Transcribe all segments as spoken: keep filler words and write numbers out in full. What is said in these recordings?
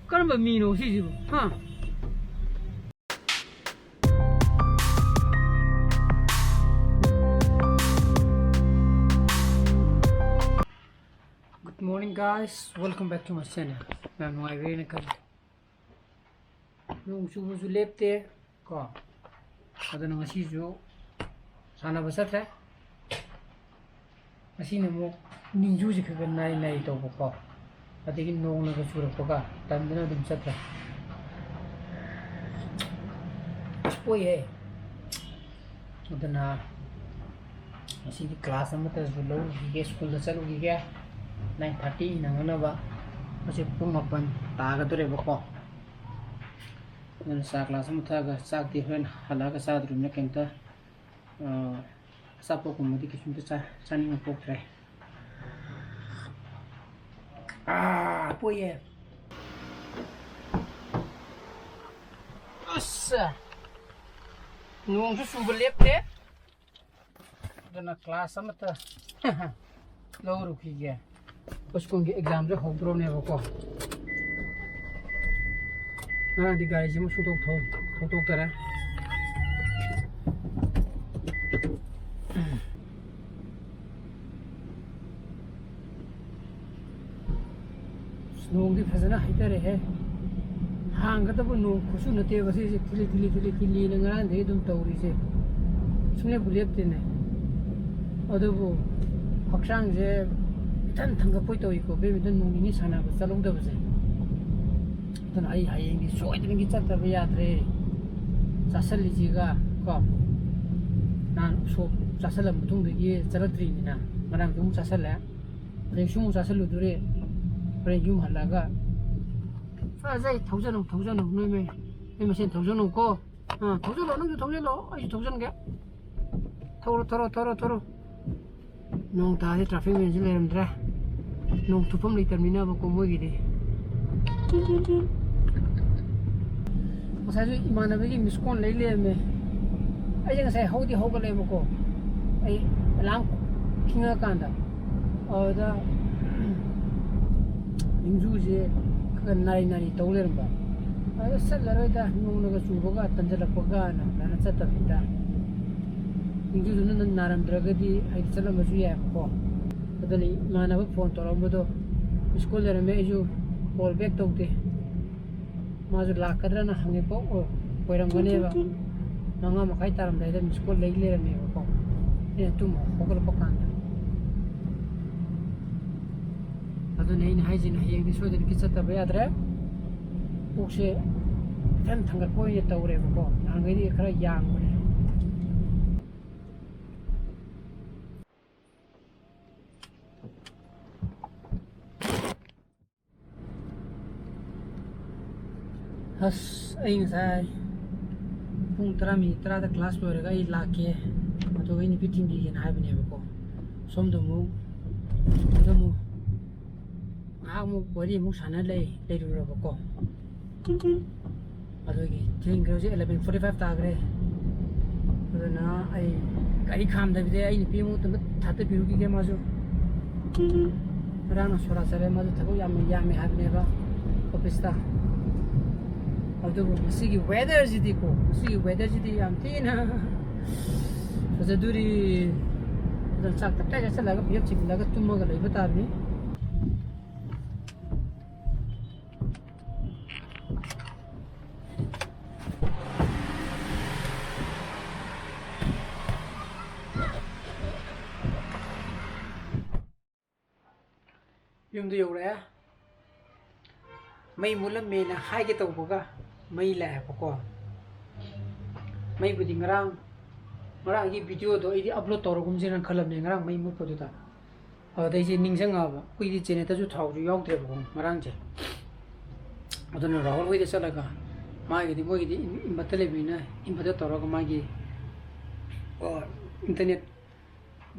ꯀꯔꯝꯕ ꯃꯤꯅꯣ ꯁꯤꯁꯤꯕꯨ? ꯍꯥ? Good morning, guys. Welcome back to my channel. ꯌꯥꯝ ꯅꯨꯡꯉꯥꯏꯕꯤꯔꯦꯅ ꯈꯜꯂꯤ꯫ ꯅꯣꯡ ꯆꯨꯕꯁꯨ ꯂꯦꯞꯇꯦ ꯀꯣ꯫ ꯑꯗꯨꯅ ꯉꯁꯤꯁꯨ ꯁꯥꯟꯅꯕ ꯆꯠꯇ꯭ꯔꯦ꯫ ꯉꯁꯤꯅ ꯑꯃꯨꯛ ꯅꯤꯡꯖꯨꯁꯤ ꯈꯔ ꯈꯔ ꯅꯥꯏ ꯅꯥꯏ ꯇꯧꯕꯀꯣ꯫ ꯑꯗꯒꯤ ꯅꯣꯡꯅꯒ ꯆꯨꯔꯛꯄꯒ ꯇꯟꯗꯅ ꯑꯗꯨꯝ ꯆꯠꯇ꯭ꯔꯦ꯫ ꯑꯁ, ꯑꯣꯏꯍꯦ꯫ ꯑꯗꯨꯅ ꯉꯁꯤꯗꯤ ꯀ꯭ꯂꯥꯁ ꯑꯃꯠꯇꯁꯨ ꯂꯧꯔꯨꯈꯤꯒꯦ, ꯁ꯭ꯀꯨꯜꯗ ꯆꯠꯂꯨꯈꯤꯒꯦ꯫ Nine thirty ꯅꯪꯅꯅꯕ꯫ ꯍꯧꯖꯤꯛ ꯄꯨꯡ ꯃꯥꯄꯟ ꯇꯥꯒꯗꯧꯔꯦꯕꯀꯣ꯫ ꯑꯗꯨꯅ ꯆꯥ ꯀ꯭ꯂꯥꯁ ꯑꯃ ꯊꯛꯑꯒ, ꯆꯥꯛꯇꯤ ꯍꯣꯔꯦꯟ ꯍꯜꯂꯛꯑꯒ ꯆꯥꯗꯣꯔꯤꯕꯅꯤꯅ ꯀꯩꯝꯇ, ꯑ, ꯑꯆꯥꯄꯣꯠꯀꯨꯝꯕꯗꯤ ꯀꯩꯁꯨꯝꯇ ꯆꯥ-, ꯆꯥꯅꯤꯡꯕ ꯄꯣꯛꯇ꯭ꯔꯦ꯫ ꯑꯥ, ꯄꯣꯛꯑꯦ꯫ ꯑꯁ! ꯅꯣꯡꯁꯨ ꯆꯨꯕ ꯂꯦꯞꯇꯦ꯫ ꯑꯗꯨꯅ ꯀ꯭ꯂꯥꯁ ꯑꯃꯠꯇ ꯂꯧꯔꯨꯈꯤꯒꯦ꯫ ꯑꯩꯈꯣꯏ ꯁ꯭ꯀꯨꯜꯒꯤ ꯑꯦꯛꯖꯥꯝꯁꯨ ꯍꯧꯗ꯭ꯔꯣꯕꯅꯦꯕꯀꯣ꯫ ꯉꯔꯥꯡꯗꯤ ꯒꯥꯔꯤꯁꯤꯃ ꯁꯨꯡꯊꯣꯛ ꯊꯧ-, ꯊꯧꯗꯣꯛꯇꯔꯦ꯫ ꯅꯣꯡꯗꯤ ꯐꯖꯅ ꯍꯩꯊꯔꯛꯑꯦ꯫ ꯍꯥꯡꯒꯗꯕ ꯅꯣꯡ ꯈꯨꯠꯁꯨ ꯅꯠꯇꯦꯕ ꯁꯤꯁꯦ, ꯊꯤꯂꯤ ꯊꯤꯂꯤ ꯊꯤꯂꯤ ꯊꯤꯜꯂꯤꯅ ꯉꯔꯥꯡꯗꯒꯤ ꯑꯗꯨꯝ ꯇꯧꯔꯤꯁꯦ꯫ ꯁꯨꯡꯂꯦꯞꯄꯨ ꯂꯦꯞꯇꯦꯅꯦ꯫ ꯑꯗꯨꯕꯨ ꯍꯛꯆꯥꯡꯁꯦ ꯏꯊꯟ ꯊꯟꯒꯠꯄꯣꯏ ꯇꯧꯏꯀꯣ, ꯕꯦꯗꯃꯤꯟꯇꯟ ꯅꯣꯡ ꯅꯤꯅꯤ ꯁꯥꯟꯅꯕ ꯆꯠꯍꯧꯗꯕꯁꯦ꯫ ꯑꯗꯨꯅ ꯑꯩ ꯍꯌꯦꯡꯗꯤ ꯁꯣꯏꯗꯅꯒꯤ ꯆꯠꯇꯕ ꯌꯥꯗ꯭ꯔꯦ꯫ ꯆꯥꯁꯜꯂꯤꯁꯤꯒ ꯀꯣ, ꯅꯍꯥꯟ ꯎꯁꯣꯞ ꯆꯥꯁꯜꯂ ꯃꯇꯨꯡꯗꯒꯤ ꯆꯠꯂꯛꯇ꯭ꯔꯤꯅꯤꯅ, ꯉꯔꯥꯡꯁꯨ ꯑꯃꯨꯛ ꯆꯥꯁꯜꯂꯦ꯫ ꯍꯌꯦꯡꯁꯨ ꯑꯃꯨꯛ ꯆꯥꯁꯤꯜꯂꯨꯗꯣꯔꯤ꯫ ꯍꯣꯔꯦꯟ ꯌꯨꯝ ꯍꯜꯂꯛꯑꯒ, "ꯑꯁ, ꯑꯩ ꯊꯧꯖꯅꯨ, ꯊꯧꯖꯅꯨ, ꯅꯣꯏ ꯃꯩ, ꯅꯣꯏ ꯃꯁꯦꯟ ꯊꯧꯖꯅꯨꯀꯣ꯫ ꯑꯥ, ꯊꯧꯖꯜꯂꯣ, ꯅꯪꯁꯨ ꯊꯧꯖꯜꯂꯣ, ꯑꯩꯁꯨ ꯊꯧꯖꯟꯒꯦ꯫ ꯊꯧꯔꯣ, ꯊꯧꯔꯣ, ꯊꯧꯔꯣ, ꯊꯧꯔꯣ꯫" ꯅꯣꯡ ꯇꯥꯔꯗꯤ ꯇ꯭ꯔꯥꯐꯤꯛ ꯃꯦꯟꯁꯨ ꯂꯩꯔꯝꯗ꯭ꯔꯦ꯫ ꯅꯣꯡ ꯊꯨꯞꯐꯝ ꯂꯩꯇꯕꯅꯤꯅꯕꯀꯣ ꯃꯣꯏꯒꯤꯗꯤ꯫ ꯉꯁꯥꯏꯁꯨ ꯏꯃꯥꯟꯅꯕꯒꯤ ꯃꯤꯁ ꯀꯣꯜ ꯂꯩ ꯂꯩꯔꯝꯃꯦ꯫ ꯑꯩꯁꯦ ꯉꯁꯥꯏ ꯍꯧꯗꯤ ꯍꯧꯒꯠꯂꯦꯕꯀꯣ, ꯑꯩ ꯑꯦꯂꯥꯝ ꯈꯤꯡꯉꯀꯥꯟꯗ꯫ ꯑꯗꯨꯗ ꯅꯤꯡꯖꯨꯁꯦ ꯅꯥꯔꯤ ꯅꯥꯔꯤ ꯇꯧ ꯂꯩꯔꯝꯕ꯫ ꯑꯗ ꯆꯠꯂꯔꯣꯏꯗ, ꯅꯣꯡꯅꯒ ꯆꯨꯕꯒ ꯇꯟꯖꯜꯂꯛꯄꯒꯅ ꯑꯗꯨꯃꯥꯏꯅ ꯆꯠꯇꯕꯅꯤꯗ꯫ ꯅꯤꯡꯖꯨꯗꯨꯅ ꯅꯪ ꯅꯥꯔꯝꯗ꯭ꯔꯒꯗꯤ ꯑꯩꯗꯤ ꯆꯠꯂꯝꯕꯁꯨ ꯌꯥꯏꯕꯀꯣ꯫ ꯑꯗꯨꯅ ꯏꯃꯥꯟꯅꯕ ꯐꯣꯟ ꯇꯧꯔꯛꯑꯝꯕꯗꯣ ꯃꯤꯁ ꯀꯣꯜ ꯂꯩꯔꯝꯃꯦ, ꯑꯩꯁꯨ ꯀꯣꯜ ꯕꯦꯛ ꯇꯧꯗꯦ꯫ ꯃꯥꯁꯨ ꯂꯥꯛꯀꯗ꯭ꯔꯅ ꯍꯪꯉꯛꯄ ꯑꯣꯏ-, ꯑꯣꯏꯔꯝꯒꯅꯦꯕ꯫ ꯃꯉꯥ ꯃꯈꯥꯏ ꯇꯥꯔꯝꯗꯥꯏꯗ ꯃꯤꯁ ꯀꯣꯜ ꯂꯩ ꯂꯩꯔꯝꯃꯦꯕꯀꯣ, ꯑꯩꯅ ꯇꯨꯝ ꯍꯧꯒꯠꯂꯛꯄ ꯀꯥꯟꯗ꯫ ꯑꯗꯨꯅ ꯑꯩꯅ ꯍꯥꯏꯁꯤꯅ, ꯍꯌꯦꯡꯗꯤ ꯁꯣꯏꯗꯅꯀꯤ ꯆꯠꯇꯕ ꯌꯥꯗ꯭ꯔꯦ꯫ ꯄꯨꯛꯁꯦ ꯈꯤꯇꯪ ꯊꯥꯡꯒꯠꯄ ꯑꯣꯏꯅ ꯇꯧꯔꯦꯕꯀꯣ, ꯅꯍꯥꯟꯈꯩꯗꯤ ꯈꯔ ꯌꯥꯡꯕꯅꯦ꯫ ꯑꯁ, ꯑꯩ ꯉꯁꯥꯏ ꯄꯨꯡ ꯇꯔꯥ ꯃꯤꯅꯤꯠ ꯇꯔꯥꯗ ꯀ꯭ꯂꯥꯁ ꯂꯣꯏꯔꯒ ꯑꯩ ꯂꯥꯛꯀꯦ, ꯑꯗꯨꯒ ꯑꯩ ꯅꯨꯄꯤ ꯊꯤꯟꯕꯤꯒꯦꯅ ꯍꯥꯏꯕꯅꯦꯕꯀꯣ꯫ ꯁꯣꯝꯗ ꯑꯃꯨꯛ, ꯑꯗꯨꯗ ꯑꯃꯨꯛ ꯉꯥꯏꯍꯥꯛ ꯑꯃꯨꯛ ꯋꯥꯔꯤ ꯑꯃꯨꯛ ꯁꯥꯟꯅ ꯂꯩ, ꯂꯩꯔꯨꯔꯕꯀꯣ꯫ ꯑꯗꯨꯒꯤ ꯊꯦꯡꯈ꯭ꯔꯦ, ꯍꯧꯖꯤꯛ eleven forty five ꯇꯥꯈ꯭ꯔꯦ꯫ ꯑꯗꯨꯅ ꯑꯩ ꯒꯥꯔꯤ ꯈꯥꯝꯗꯕꯤꯗ ꯑꯩ ꯅꯨꯄꯤ ꯑꯃꯨꯛ ꯇꯞꯅ ꯊꯥꯗꯕꯤꯔꯨꯈꯤꯒꯦ꯫ ꯃꯥꯁꯨ ꯉꯔꯥꯡꯅ ꯁꯣꯔꯥ ꯆꯠꯂꯦ, ꯃꯥꯁꯨ ꯊꯕꯛ ꯌꯥꯝ ꯌꯥꯝꯃꯦ ꯍꯥꯏꯕꯅꯦꯕ ꯑꯣꯐꯤꯁꯇ꯫ ꯑꯗꯨꯕꯨ ꯉꯁꯤꯒꯤ ꯋꯦꯗꯔꯁꯤꯗꯤꯀꯣ, ꯉꯁꯤꯒꯤ ꯋꯦꯗꯔꯁꯤꯗꯤ ꯌꯥꯝ ꯊꯤꯅ ꯐꯖꯗꯣꯔꯤ꯫ ꯑꯗꯨꯅ ꯆꯥꯛ ꯇꯞꯇꯥꯏ ꯆꯥꯁꯤꯜꯂꯒ ꯐꯩꯖꯨꯞ ꯆꯤꯡꯈꯠꯂꯒ ꯇꯨꯝꯃꯒ ꯂꯩꯕ ꯇꯥꯕꯅꯤ꯫ ꯌꯨꯝꯗ ꯌꯧꯔꯛꯑꯦ꯫ ꯃꯩ ꯃꯨꯠꯂꯝꯃꯦꯅ ꯍꯥꯏꯒꯦ ꯇꯧꯕꯒ ꯃꯩ ꯂꯥꯛꯑꯦꯕꯀꯣ꯫ ꯃꯩꯕꯨꯗꯤ ꯉꯔꯥꯡ, ꯉꯔꯥꯡꯒꯤ ꯚꯤꯗꯤꯑꯣꯗꯣ ꯑꯩꯗꯤ ꯑꯞꯂꯣꯗ ꯇꯧꯔꯒꯨꯝꯁꯤꯅ ꯈꯜꯂꯝꯅꯦ, ꯉꯔꯥꯡ ꯃꯩ ꯃꯨꯠꯄꯗꯨꯗ꯫ ꯑꯗꯨꯗ ꯑꯩꯁꯦ ꯅꯤꯡꯁꯤꯡꯉꯛꯑꯕ, ꯑꯩꯈꯣꯏꯗꯤ ꯖꯦꯅꯦꯇꯔꯁꯨ ꯊꯥꯎꯁꯨ ꯌꯥꯎꯗ꯭ꯔꯦꯕꯀꯣ ꯉꯔꯥꯡꯁꯦ꯫ ꯑꯗꯨꯅ ꯔꯥꯍꯨꯜ ꯍꯣꯏꯗ ꯆꯠꯂꯒ ꯃꯥꯒꯤꯗꯤ, ꯃꯣꯏꯒꯤꯗꯤ ꯏꯟ-, ꯏꯟꯚꯔꯇꯔ ꯂꯩꯕꯅꯤꯅ ꯏꯟꯚꯔꯇꯔ ꯇꯧꯔꯒ ꯃꯥꯒꯤ, ꯑꯣ, ꯏꯟꯇꯔꯅꯦꯠ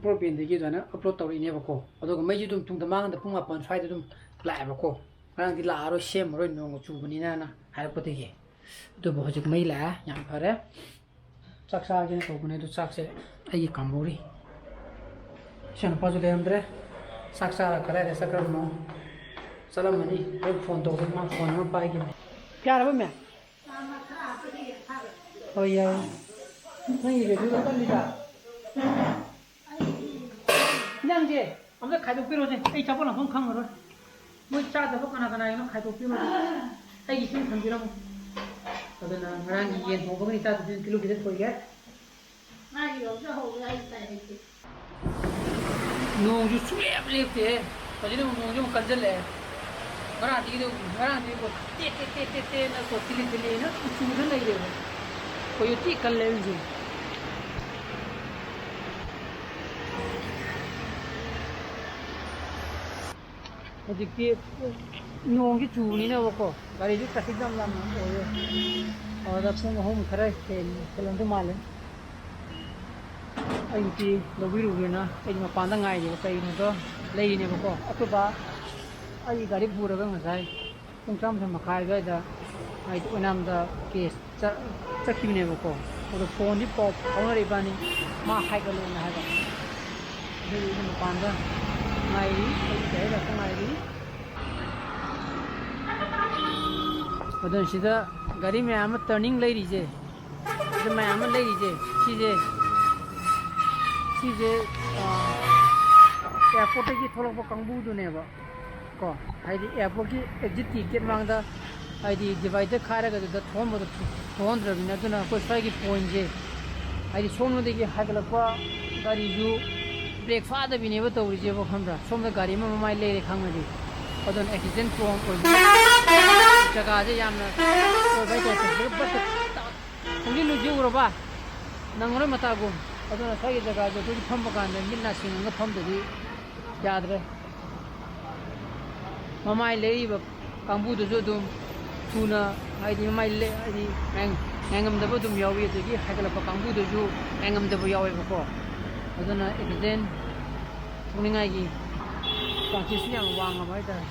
ꯕ꯭ꯔꯣꯗꯕꯦꯟꯗꯒꯤ ꯑꯗꯨꯃꯥꯏꯅ ꯑꯞꯂꯣꯗ ꯇꯧꯔꯛꯏꯅꯦꯕꯀꯣ꯫ ꯑꯗꯨꯒ ꯃꯩꯁꯨ ꯑꯗꯨꯝ ꯇꯨꯡꯗ ꯃꯥꯡꯗ ꯄꯨꯡ ꯃꯥꯄꯟ ꯁ꯭ꯋꯥꯏꯗ ꯑꯗꯨꯝ ꯂꯥꯛꯑꯦꯕꯀꯣ꯫ ꯉꯔꯥꯡꯗꯤ ꯂꯥꯛꯑꯔꯣꯏ, ꯁꯦꯝꯃꯔꯣꯏ, ꯅꯣꯡꯒ ꯆꯨꯕꯅꯤꯅꯅ ꯍꯥꯏꯔꯛꯄꯗꯒꯤ꯫ ꯑꯗꯨꯕꯨ ꯍꯧꯖꯤꯛ ꯃꯩ ꯂꯥꯛꯑꯦ, ꯌꯥꯝ ꯐꯔꯦ꯫ ꯆꯥꯛ ꯆꯥꯒꯦꯅ ꯇꯧꯕꯅꯦ, ꯑꯗꯨ ꯆꯥꯛꯁꯦ ꯑꯩꯒꯤ ꯀꯥꯝꯍꯧꯔꯤ꯫ ꯏꯆꯥꯅꯨꯄꯥꯁꯨ ꯂꯩꯔꯝꯗ꯭ꯔꯦ, ꯆꯥꯛ ꯆꯥꯔ ꯀꯗꯥꯏꯗ ꯆꯠꯈ꯭ꯔꯕꯅꯣ? ꯆꯠꯂꯝꯃꯅꯤ꯫ ꯑꯩ ꯐꯣꯟ ꯇꯧꯕꯗ ꯃꯥ ꯐꯣꯟ ꯑꯃ ꯄꯥꯏꯈꯤꯕꯅꯤ꯫ ꯌꯥꯔꯕ, ꯃꯦꯝ? ꯍꯣꯏ, ꯌꯥꯏ꯫ ꯅꯪꯒꯤ ꯔꯦꯗꯤꯑꯣꯗ ꯀꯜꯂꯤꯗ꯫ ꯅꯪꯁꯦ ꯑꯝꯇ ꯈꯥꯏꯗꯣꯛꯄꯤꯔꯣꯁꯦ, ꯑꯩ ꯆꯥꯄꯣꯠ ꯂꯥꯛꯐꯝ ꯈꯪꯉꯔꯣꯏ꯫ ꯃꯣꯏ ꯆꯥꯗꯕ ꯀꯅꯥ ꯀꯅꯥꯒꯤꯅꯣ ꯈꯥꯏꯗꯣꯛꯄꯤꯔꯣꯁꯦ, ꯑꯩꯒꯤꯁꯨ ꯊꯝꯕꯤꯔꯝꯃꯣ꯫ ꯑꯗꯨꯅ ꯉꯔꯥꯡꯒꯤ ꯌꯦꯟ ꯊꯣꯡꯕꯒꯤ ꯆꯥꯗꯕꯗꯨꯅ ꯀꯤꯂꯣ ꯈꯤꯇ ꯁꯣꯏꯒꯦ꯫ ꯃꯥꯒꯤ ꯂꯧꯖꯍꯧꯔꯦ, ꯑꯩ ꯎꯄꯥꯏ ꯂꯩꯇꯦ꯫ ꯅꯣꯡꯁꯨ ꯁꯨꯡꯂꯦꯞ ꯂꯦꯞꯇꯦꯍꯦ꯫ ꯍꯧꯖꯤꯛꯅ ꯑꯃꯨꯛ ꯅꯣꯡꯁꯦ ꯑꯃꯨꯛ ꯀꯟꯁꯤꯜꯂꯛꯑꯦ꯫ ꯉꯔꯥꯡꯗꯒꯤꯗꯤ, ꯉꯔꯥꯡꯗꯒꯤꯀꯣ ꯇꯦꯠ ꯇꯦꯠ ꯇꯦꯠ ꯇꯦꯠ ꯇꯦꯠꯅꯀꯣ ꯊꯤꯂꯤ ꯊꯤꯜꯂꯤꯅ ꯆꯨꯗ ꯂꯩꯔꯦꯕ꯫ ꯑꯩꯈꯣꯏꯁꯨ ꯇꯤ ꯀꯜꯂꯦ ꯍꯧꯖꯤꯛ꯫ ꯍꯧꯖꯤꯛꯇꯤ ꯅꯣꯡꯁꯤ ꯆꯨꯕꯅꯤꯅꯕꯀꯣ, ꯒꯥꯔꯤꯁꯨ ꯇ꯭ꯔꯥꯐꯤꯛ ꯖꯥꯝ ꯌꯥꯝꯅ ꯑꯣꯏꯌꯦ꯫ ꯑꯗꯨꯗ ꯄꯨꯡ ꯑꯍꯨꯝ ꯈꯔ ꯍꯦꯟ-, ꯍꯦꯜꯂꯝꯗꯧ ꯃꯥꯜꯂꯦ꯫ ꯑꯩ ꯅꯨꯄꯤ ꯂꯧꯕꯤꯔꯨꯒꯦꯅ ꯑꯩ ꯃꯄꯥꯟꯗ ꯉꯥꯏꯔꯤꯕ, ꯀꯩꯅꯣꯗꯣ ꯂꯩꯔꯤꯅꯦꯕꯀꯣ꯫ ꯑꯩꯈꯣꯏ ꯕꯥ ꯑꯩ ꯒꯥꯔꯤ ꯄꯨꯔꯒ ꯉꯁꯥꯏ ꯄꯨꯡ ꯇꯔꯥꯃꯥꯊꯣꯏ ꯃꯈꯥꯏ ꯑꯗꯨꯋꯥꯏꯗ ꯍꯥꯏꯗꯤ ꯑꯣꯏꯅꯥꯝꯗ ꯀꯦꯁ ꯆꯠ-, ꯆꯠꯈꯤꯕꯅꯦꯕꯀꯣ꯫ ꯑꯗꯣ ꯐꯣꯟꯗꯤ ꯄꯥꯎ ꯐꯥꯎꯅꯔꯛꯏ ꯏꯕꯥꯅꯤ, ꯃꯥ ꯍꯥꯏꯒꯠꯂꯛꯑꯣꯅ ꯍꯥꯏꯕ꯫ ꯑꯗꯨꯒꯤ ꯑꯩꯅ ꯃꯄꯥꯟꯗ ꯉꯥꯏꯔꯤ, ꯑꯩ ꯒꯥꯔꯤ ꯂꯥꯛꯄ ꯉꯥꯏꯔꯤ꯫ ꯑꯗꯨꯅ ꯁꯤꯗ ꯒꯥꯔꯤ ꯃꯌꯥꯝ ꯑꯃ ꯇꯔꯅꯤꯡ ꯂꯩꯔꯤꯁꯦ, ꯁꯤꯗ ꯃꯌꯥꯝ ꯑꯃ ꯂꯩꯔꯤꯁꯦ, ꯁꯤꯁꯦ, ꯁꯤꯁꯦ, ꯑꯥ, ꯑꯦꯌꯥꯔꯄꯣꯔꯠꯇꯒꯤ ꯊꯣꯛꯂꯛꯄ ꯀꯥꯡꯕꯨꯗꯨꯅꯦꯕ꯫ ꯀꯣ, ꯍꯥꯏꯗꯤ ꯑꯦꯌꯥꯔꯄꯣꯔꯠꯀꯤ ꯑꯦꯛꯖꯤꯠꯀꯤ ꯒꯦꯠ ꯃꯃꯥꯡꯗ, ꯍꯥꯏꯗꯤ ꯗꯤꯚꯥꯏꯗꯔ ꯈꯥꯏꯔꯒ ꯑꯗꯨꯗ ꯊꯣꯛꯍꯟꯕꯗꯣ ꯊꯣꯛꯍꯟꯗ꯭ꯔꯕꯅꯤꯅ, ꯑꯗꯨꯅ ꯑꯩꯈꯣꯏ ꯁ꯭ꯋꯥꯏꯒꯤ ꯄꯣꯏꯟꯁꯦ, ꯍꯥꯏꯗꯤ ꯁꯣꯝꯂꯣꯝꯗꯒꯤ ꯍꯥꯏꯒꯠꯂꯛꯄ ꯒꯥꯔꯤꯁꯨ ꯕ꯭ꯔꯦꯛ ꯐꯥꯗꯕꯤꯅꯦꯕ ꯇꯧꯔꯤꯁꯦꯕ, ꯈꯪꯕ꯭ꯔꯥ? ꯁꯣꯝꯗ ꯒꯥꯔꯤ ꯑꯃ ꯃꯃꯥꯏ ꯂꯩꯔꯦ ꯈꯪꯉꯗꯤ, ꯑꯗꯨꯅ ꯑꯦꯛꯁꯤꯗꯦꯟ ꯄ꯭ꯔꯣꯟ ꯑꯣꯏꯕ ꯖꯒꯥꯁꯦ ꯌꯥꯝꯅ ꯑꯣꯏꯕ ꯍꯥꯏꯇꯥꯔꯦ꯫ ꯕꯠ ꯈꯣꯡꯖꯤꯜꯂꯨꯁꯤ ꯎꯔꯕ? ꯅꯪꯉꯔꯣꯏ ꯃꯇꯥꯒꯨꯝ꯫ ꯑꯗꯨꯅ ꯁ꯭ꯋꯥꯏꯒꯤ ꯖꯒꯥꯁꯦ ꯑꯩꯈꯣꯏꯒꯤ ꯐꯝꯕ ꯀꯥꯟꯗ ꯃꯤꯠ ꯅꯥ ꯁꯤꯡꯉꯒ ꯐꯝꯗꯗꯤ ꯌꯥꯗ꯭ꯔꯦ꯫ ꯃꯃꯥꯏ ꯂꯩꯔꯤꯕ ꯀꯥꯡꯕꯨꯗꯨꯁꯨ ꯑꯗꯨꯝ ꯊꯨꯅ, ꯍꯥꯏꯗꯤ ꯃꯃꯥꯏ ꯂꯦ-, ꯍꯥꯏꯗꯤ ꯉꯥꯏ-, ꯉꯥꯏꯉꯝꯗꯕ ꯑꯗꯨꯝ ꯌꯥꯎꯏ, ꯑꯗꯒꯤ ꯍꯥꯏꯒꯠꯂꯛꯄ ꯀꯥꯡꯕꯨꯗꯨꯁꯨ ꯉꯥꯏꯉꯝꯗꯕ ꯌꯥꯎꯋꯦꯕꯀꯣ꯫ ꯑꯗꯨꯅ ꯑꯦꯛꯁꯤꯗꯦꯟ ꯊꯣꯛꯅꯤꯡꯉꯥꯏꯒꯤ ꯆꯥꯟꯁꯦꯁꯁꯨ ꯌꯥꯝ ꯋꯥꯡꯉꯕ ꯍꯥꯏꯇꯥꯔꯦ꯫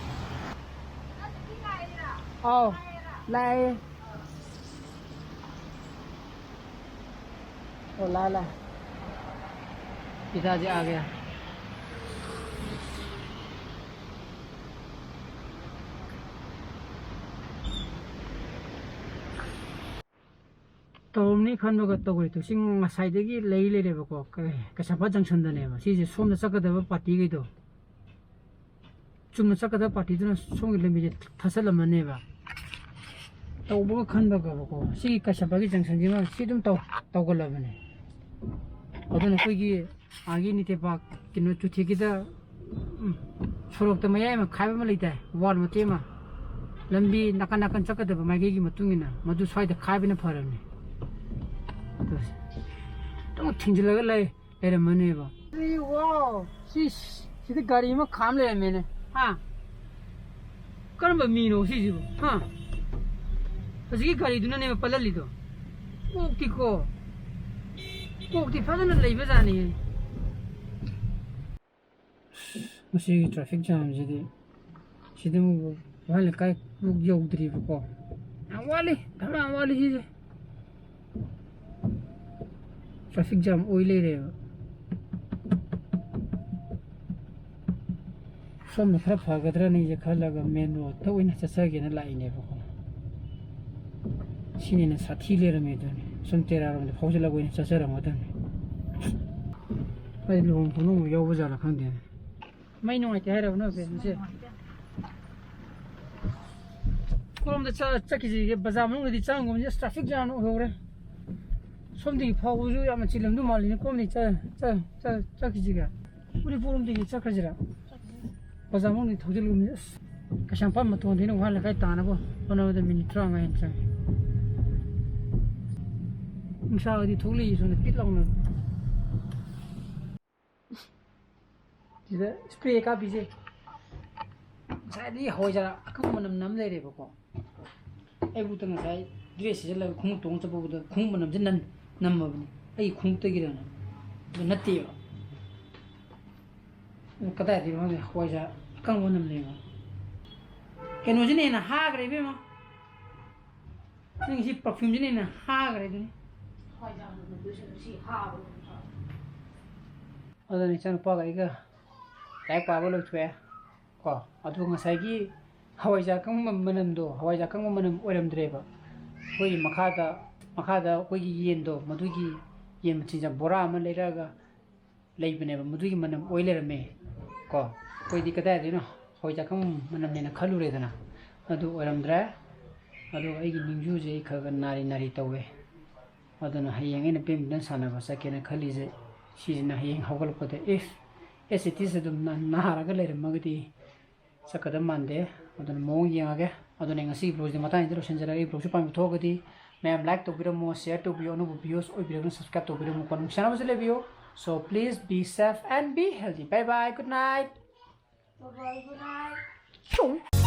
ꯑꯥꯎ, ꯂꯥꯛꯑꯦ꯫ ओ लाला, पिताजी आ गया। ꯇꯧꯔꯝꯅꯤ ꯈꯟꯕꯒ ꯇꯧꯔꯣꯏ꯫ ꯇꯧꯁꯤꯡ ꯉꯁꯥꯏꯗꯒꯤ ꯂꯩ ꯂꯩꯔꯦꯕꯀꯣ꯫ ꯀꯩ, ꯀꯩꯁꯥꯝꯄꯥꯠ ꯖꯪꯁꯟꯗꯅꯦꯕ꯫ ꯁꯤꯁꯦ ꯁꯣꯝꯗ ꯆꯠꯀꯗꯕ ꯄꯥꯔꯇꯤꯈꯩꯗꯣ, ꯆꯨꯝꯅ ꯆꯠꯀꯗꯕ ꯄꯥꯔꯇꯤꯗꯨꯅ ꯁꯣꯝꯒꯤ ꯂꯝꯕꯤꯁꯦ ꯊꯠꯆꯜꯂꯝꯃꯅꯦꯕ꯫ ꯇꯧꯕꯒ ꯈꯟꯕꯒꯕꯀꯣ, ꯁꯤꯒꯤ ꯀꯩꯁꯥꯝꯄꯥꯠꯀꯤ ꯖꯪꯁꯟꯁꯤꯃ ꯁꯤ ꯑꯗꯨꯝ ꯇꯧ-, ꯇꯧꯒꯜꯂꯕꯅꯦ꯫ ꯑꯗꯨꯅ ꯑꯩꯈꯣꯏꯒꯤ ꯑꯥꯒꯤ ꯅꯤꯇꯦꯄꯥꯛ ꯀꯩꯅꯣ ꯆꯨꯊꯦꯛꯀꯤꯗ, ꯎꯝ, ꯁꯣꯔꯣꯛꯇ ꯃꯌꯥꯏ ꯑꯃ ꯈꯥꯏꯕ ꯑꯃ ꯂꯩꯗꯥꯏ, ꯋꯥꯜ ꯃꯇꯦꯛ ꯑꯃ, ꯂꯝꯕꯤ ꯅꯥꯀꯟ ꯅꯥꯀꯟ ꯆꯠꯀꯗꯕ ꯃꯥꯏꯀꯩꯒꯤ ꯃꯇꯨꯡ ꯏꯟꯅ ꯃꯗꯨ ꯁ꯭ꯋꯥꯏꯗ ꯈꯥꯏꯕꯅ ꯐꯔꯕꯅꯤ꯫ ꯑꯗꯨꯝ ꯊꯤꯡꯖꯤꯜꯂꯒ ꯂꯩ, ꯂꯩꯔꯝꯃꯅꯦꯕ꯫ ꯑꯩ, ꯋꯥꯎ, ꯁꯤ, ꯁꯤꯗ ꯒꯥꯔꯤ ꯑꯃ ꯈꯥꯝ ꯂꯩꯔꯝꯃꯦꯅꯦ꯫ ꯍꯥ? ꯀꯔꯝꯕ ꯃꯤꯅꯣ ꯁꯤꯁꯤꯕꯨ? ꯍꯥ? ꯍꯧꯖꯤꯛꯀꯤ ꯒꯥꯔꯤꯗꯨꯅꯅꯦꯕ ꯄꯜꯍꯜꯂꯤꯗꯣ꯫ ꯀꯣꯛꯇꯤꯀꯣ, ꯀꯣꯛꯇꯤ ꯐꯖꯅ ꯂꯩꯕꯖꯥꯠꯅꯤꯍꯦ꯫ ꯃꯁꯤꯒꯤ traffic jamꯁꯤꯗꯤ, ꯁꯤꯗ ꯑꯃꯨꯛ ꯋꯥꯍꯦꯡ ꯂꯩꯀꯥꯏ ꯐꯥꯎ ꯌꯧꯗ꯭ꯔꯤꯕꯀꯣ꯫ ꯌꯥꯝ ꯋꯥꯠꯂꯤ, ꯈꯔ ꯌꯥꯝ ꯋꯥꯠꯂꯤ ꯁꯤꯁꯦ꯫ Traffic jam ꯑꯣꯏ ꯂꯩꯔꯦꯕ꯫ ꯁꯣꯝꯅ ꯈꯔ ꯐꯒꯗ꯭ꯔꯅ ꯑꯩꯁꯦ ꯈꯜꯂꯒ main roadꯇ ꯑꯣꯏꯅ ꯆꯠꯆꯒꯦꯅ ꯂꯥꯛꯏꯅꯦꯕꯀꯣ꯫ ꯁꯤꯅ ꯍꯦꯟꯅ ꯁꯥꯊꯤ ꯂꯩꯔꯝꯃꯦ ꯑꯗꯨꯅꯤ꯫ ꯁꯨꯝ ꯇꯦꯔꯥꯔꯣꯝꯗ ꯐꯥꯎꯖꯤꯜꯂꯒ ꯑꯣꯏꯅ ꯆꯠꯆꯔꯝꯒꯗꯕꯅꯤ꯫ ꯑꯩ ꯂꯨꯍꯣꯡ ꯈꯣꯡꯗꯣꯡꯕ ꯌꯥꯎꯕ ꯖꯥꯠꯂ ꯈꯪꯗꯦꯅꯦ꯫ ꯃꯩ ꯅꯨꯡꯉꯥꯏꯇꯦ ꯍꯥꯏꯔꯕ ꯅꯣꯏ ꯕꯦꯝꯁꯦ? ꯀꯔꯣꯝꯗ ꯆꯠ-, ꯆꯠꯈꯤꯁꯤꯒꯦ? ꯕꯖꯥꯔ ꯃꯅꯨꯡꯗꯗꯤ ꯆꯪꯉꯝꯒꯨꯝꯁꯤꯗ traffic jam ꯑꯣꯏꯍꯧꯔꯦ꯫ ꯁꯣꯝꯗꯒꯤ ꯐꯥꯎꯕꯁꯨ ꯌꯥꯝꯅ ꯆꯤꯜꯂꯝꯗꯧ ꯃꯥꯜꯂꯤꯅꯦ꯫ ꯀꯔꯣꯝꯗꯒꯤ ꯆꯠ-, ꯆꯠ-, ꯆꯠ-, ꯆꯠꯈꯤꯁꯤꯒꯦ? ꯎꯔꯤꯄꯣꯛꯂꯣꯝꯗꯒꯤ ꯆꯠꯈ꯭ꯔꯁꯤꯔꯥ? ꯕꯖꯥꯔ ꯃꯅꯨꯡꯗꯒꯤ ꯊꯧꯖꯤꯜꯂꯨꯕꯅꯤ꯫ ꯑꯁ, ꯀꯩꯁꯥꯝꯄꯥꯠ ꯃꯇꯣꯟꯗꯩꯅ ꯋꯥꯍꯦꯡ ꯂꯩꯀꯥꯏ ꯇꯥꯅꯕ ꯍꯣꯠꯅꯕꯗ minute ꯇꯔꯥꯃꯉꯥ ꯍꯦꯟꯅ ꯆꯪꯉꯤ꯫ ꯅꯨꯡꯁꯥꯒꯗꯤ ꯊꯣꯛꯂꯛꯏ ꯁꯣꯝꯗ ꯄꯤꯠ ꯂꯥꯎꯅ꯫ ꯁꯤꯗ spray ꯀꯥꯞꯄꯤꯁꯦ꯫ ꯉꯁꯥꯏꯗꯒꯤ ꯍꯋꯥꯏꯖꯥꯔ ꯑꯀꯪꯕ ꯃꯅꯝ ꯅꯝ ꯂꯩꯔꯦꯕꯀꯣ꯫ ꯑꯩꯕꯨꯛꯇ ꯉꯁꯥꯏ dress ꯁꯦꯠꯆꯜꯂꯒ ꯈꯣꯡꯎꯞ ꯇꯣꯡꯉ ꯆꯠꯄꯕꯨꯗ ꯈꯣꯡꯎꯞ ꯃꯅꯝꯁꯦ ꯅꯝ-, ꯅꯝꯃꯕꯅꯤ꯫ ꯑꯩꯒꯤ ꯈꯣꯡꯎꯞꯇꯒꯤꯔꯅ꯫ ꯑꯗꯨ ꯅꯠꯇꯦꯕ꯫ ꯑꯗꯨ ꯀꯗꯥꯏꯗꯒꯤꯅꯣ ꯈꯪꯗꯦ, ꯍꯋꯥꯏꯖꯥꯔ ꯑꯀꯪꯕ ꯃꯅꯝ ꯂꯩꯕ꯫ ꯀꯩꯅꯣꯁꯤꯅ ꯍꯦꯟꯅ ꯍꯥꯈ꯭ꯔꯦ ꯏꯕꯦꯝꯃ꯫ ꯅꯪ ꯁꯤ perfume ꯁꯤꯅ ꯍꯦꯟꯅ ꯍꯥꯈ꯭ꯔꯦ ꯑꯗꯨꯅꯤ꯫ ꯑꯗꯨꯅ ꯏꯆꯥꯅꯨꯄꯥꯒ ꯑꯩꯒ ꯂꯥꯏꯔꯤꯛ ꯄꯥꯕ ꯂꯣꯏꯊꯣꯛꯑꯦ ꯀꯣ꯫ ꯑꯗꯨ ꯉꯁꯥꯏꯒꯤ ꯍꯋꯥꯏꯖꯥꯔ ꯑꯀꯪꯕ ꯃꯅꯝꯗꯣ, ꯍꯋꯥꯏꯖꯥꯔ ꯑꯀꯪꯕ ꯃꯅꯝ ꯑꯣꯏꯔꯝꯗ꯭ꯔꯦꯕ꯫ ꯑꯩꯈꯣꯏꯒꯤ ꯃꯈꯥꯗ ꯃꯈꯥꯗ ꯑꯩꯈꯣꯏꯒꯤ ꯌꯦꯟꯗꯣ, ꯃꯗꯨꯒꯤ ꯌꯦꯟ ꯃꯆꯤꯟꯖꯥꯛ ꯕꯣꯔꯥ ꯑꯃ ꯂꯩꯔꯛꯑꯒ ꯂꯩꯕꯅꯦꯕ, ꯃꯗꯨꯒꯤ ꯃꯅꯝ ꯑꯣꯏ ꯂꯩꯔꯝꯃꯦ꯫ ꯀꯣ ꯑꯩꯈꯣꯏꯗꯤ ꯀꯗꯥꯏꯗꯩꯅꯣ ꯍꯋꯥꯏ ꯆꯥꯛꯈꯨꯝ ꯃꯅꯝꯅꯦꯅ ꯈꯜꯂꯨꯔꯦꯗꯅ, ꯑꯗꯨ ꯑꯣꯏꯔꯝꯗ꯭ꯔꯦ꯫ ꯑꯗꯨꯒ ꯑꯩꯒꯤ ꯅꯤꯡꯖꯨꯁꯦ ꯑꯩ ꯈꯔ ꯈꯔ ꯅꯥꯔꯤ ꯅꯥꯔꯤ ꯇꯧꯋꯦ꯫ ꯑꯗꯨꯅ ꯍꯌꯦꯡ ꯑꯩꯅ badminton ꯁꯥꯟꯅꯕ ꯆꯠꯀꯦꯅ ꯈꯜꯂꯤꯁꯦ ꯁꯤꯁꯤꯅ, ꯍꯌꯦꯡ ꯍꯧꯒꯠꯂꯛꯄꯗ if as it is ꯑꯗꯨꯝ ꯅꯥ- ꯅꯥꯔꯒ ꯂꯩꯔꯝꯃꯒꯗꯤ ꯆꯠꯀꯗꯕ ꯃꯥꯟꯗꯦ꯫ ꯑꯗꯨꯅ ꯃꯑꯣꯡ ꯌꯦꯡꯉꯒꯦ꯫ ꯑꯗꯨꯅ ꯉꯁꯤꯒꯤ vlogꯁꯦ ꯃꯇꯥꯡꯁꯤꯗ ꯂꯣꯏꯁꯤꯟꯖꯔꯒꯦ꯫ ꯑꯩ vlogꯁꯦ ꯄꯥꯝꯕ ꯊꯣꯛꯑꯒꯗꯤ ꯃꯌꯥꯝ like ꯇꯧꯕꯤꯔꯝꯃꯣ, share ꯇꯧꯕꯤꯌꯣ, ꯑꯅꯧꯕ viewers ꯑꯣꯏꯕꯤꯔꯒꯅ subscribe ꯇꯧꯕꯤꯔꯝꯃꯣ, ꯀꯣ ꯅꯨꯡꯁꯤꯅꯕꯁꯨ ꯂꯩꯕꯤꯌꯨ꯫ So please be safe and be healthy. Bye bye, good night. Bye bye, good night.